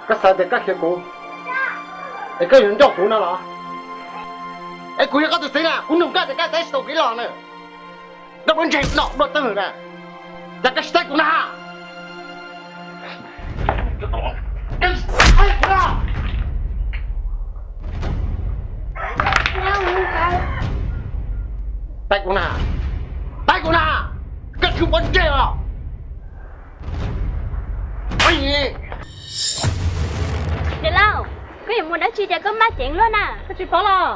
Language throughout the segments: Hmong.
Koj xav tias koj khiav kuv es koj yuav nco kuv no los? Es kuv yog koj tus txiv na, kuv nug koj tias koj txiv tsis tau kev los na, koj muab ntseg no dua twg na, cas koj tsis teb kuv na? Teb kuv na, teb kuv na, koj tsis muab ntseg os. Niam laus, koj yuav mus dab tsi tias koj maj ceev luaj na? Koj tsis paub los?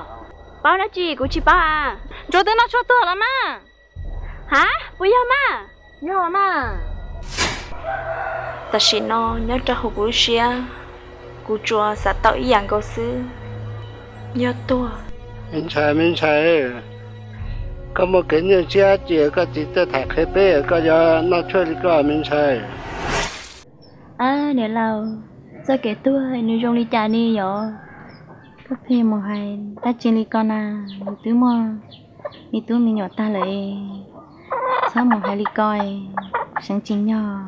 Paub dab tsi, kuv tsis paub a. Ntsuag twb noj tshuaj tuag los mas. Ha, puas yog mas? Yog mas. Tam sim no nyob rau hauv kuv lub siab, kuv tsuas xav tau ib yam nkaus xwb, yog tuag. Me ntxhais, me ntxhais, koj muaj kev nyuaj siab dab tsi koj txiv txawj tham qhia peb, koj yuav noj tshuaj li koj me ntxhais. Ab niam laus, txoj kev tuag nws zoo li cas ni yom? Koj pheej mus hais dab tsi li ko na, nws twb muaj me tub me nyuam tag lawm es, txhob mus hais li ko es, seev tsis nyog.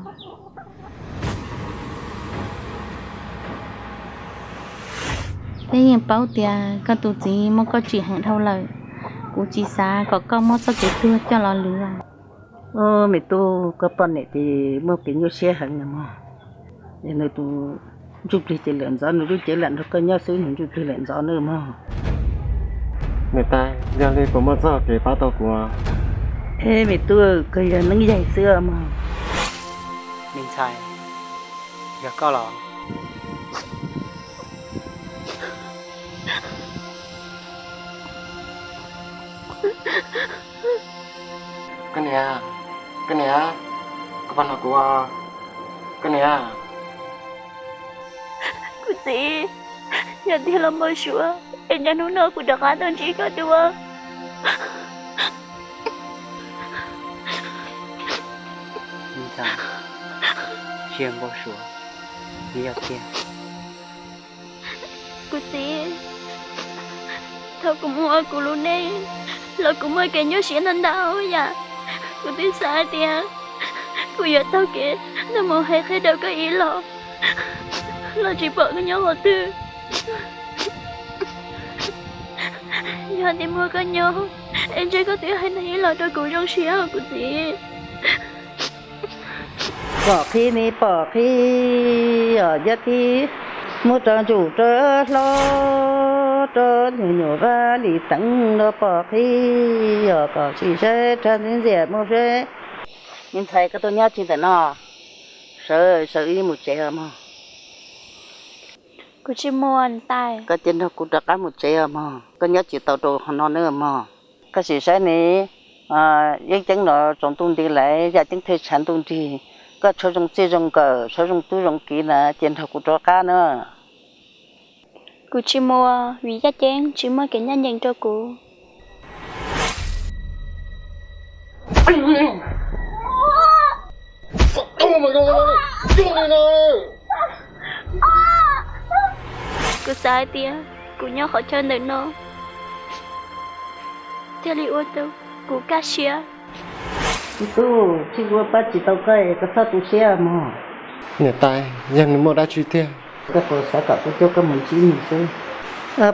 Peb yeej paub tias koj tus txiv muab koj tsim heev dhau lawm, kuv tsis xav kom koj muab txoj kev tuag coj los lwv. Me tub, koj poj niam ces muaj kev nyuaj siab heev mog, es nws tus ntsuj plig ces lam ntxov, nws lub cev lam nrog koj nyob xwb, nws ntsuj plig lam ntxov na mog. Niam tais, yog li puas muaj txoj kev pab tau kuv? Es me tub, koj yog neeb yaig xwb mog. Me ntxhais, yog koj los? Koj niam, koj niam, koj puas hnov kuv? Koj niam. Kuv txiv, yog tiag los npau suav es nyob hnub no kuv rov qab tuaj ntsib koj dua. Ntxhais, tsis yog npau suav, nws yog tiag. Kuv txiv, thaum kuv mus ua kuv lub neej los kuv muaj kev nyuaj siab ntau ntau yam. Kuv twb xav hais tias kuv yuav taug kev tuaj mus hais qhia rau koj ib los, los tsis pom koj nyob qhov twg. Yog tias muaj koj nyob es ntshe koj twb hais ib los rau kuv zoo siab os kuv txiv. Pom qhib ne pom qhib os, yog thib muab rau ntsuj rau hlob, rau nyuam nyuam vaj li teev no pom qhib os, kom sim saib rau ntxiv ntxias mus saib. Me ntxhais, koj tuaj nyob tsis ntawm no, sawv sawv ib mus tsev os mog. Kuv tsis mus tais. Koj cia nrog kuv rov qab mus tsev os mog, koj nyob tsis tau rau qhov no nawb mog. Koj sim saib ne, yeeb ceeb los tsaus ntuj nti lawm, yaj ceeb thiaj tshav ntuj nrig. Koj tshuav zoo txij zoo nkawm, tshuav zoo tub zoo kiv na, cia nrog kuv rov qab na. Kuv tsis mus, vim yaj ceeb tsis muaj kev ncaj ncees rau kuv. Kuv xav hais tias kuv nyob qhov chaw ntawm no thiaj li ua rau kuv kaj siab. Tub, tsis ua pab tsis tau koj es koj txhob tu siab mog. Niam tais, yog nws muaj dab tsi tiag? Koj puas xav kom kuv coj koj mus ntsib nws xwb?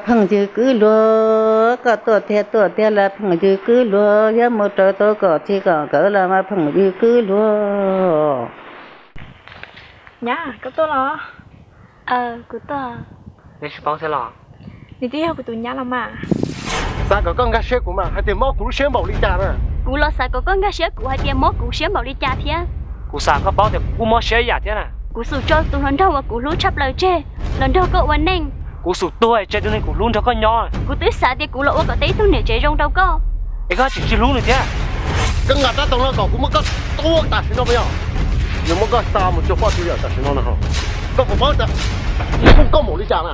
Phooj ywg kwv luag, koj tuaj tiag tuaj tiag los phooj ywg kwv luag, yog mus raws tau kom txij kom nkawm los mas phooj ywg kwv luag. Nyab, koj tuaj los? Kuv tuaj. Neb tsis paub thiab los? Nws twb yog kuv tus nyab los mas. Xav kom koj nkag siab kuv mas hais tias mob kuv lub siab npaum li cas na? Kuv los xav kom koj nkag siab kuv hais tias mob kuv siab npaum li cas thiab. Kuv xav koj paub tias kuv kuj mob siab ib yam thiab na. Kuv xum tso tus hluas nraug uas kuv hlub tshaj plaws tseg los nrog koj ua neej. Kuv xum tuag tseg tus neeg kuv hlub nrog koj nyob. Kuv twb xav tias kuv los ua kom tau ib tug niam tsev zoo rau koj. Es koj tseem tsis hlub nws thiab? Koj nqa rab taus no kom kuv muab koj tua tam sim no puas yog? Yuav muab koj xa mus cuag poj cuag yawm tam sim no no. Koj puas paub tias kuv hlub koj npaum li cas na?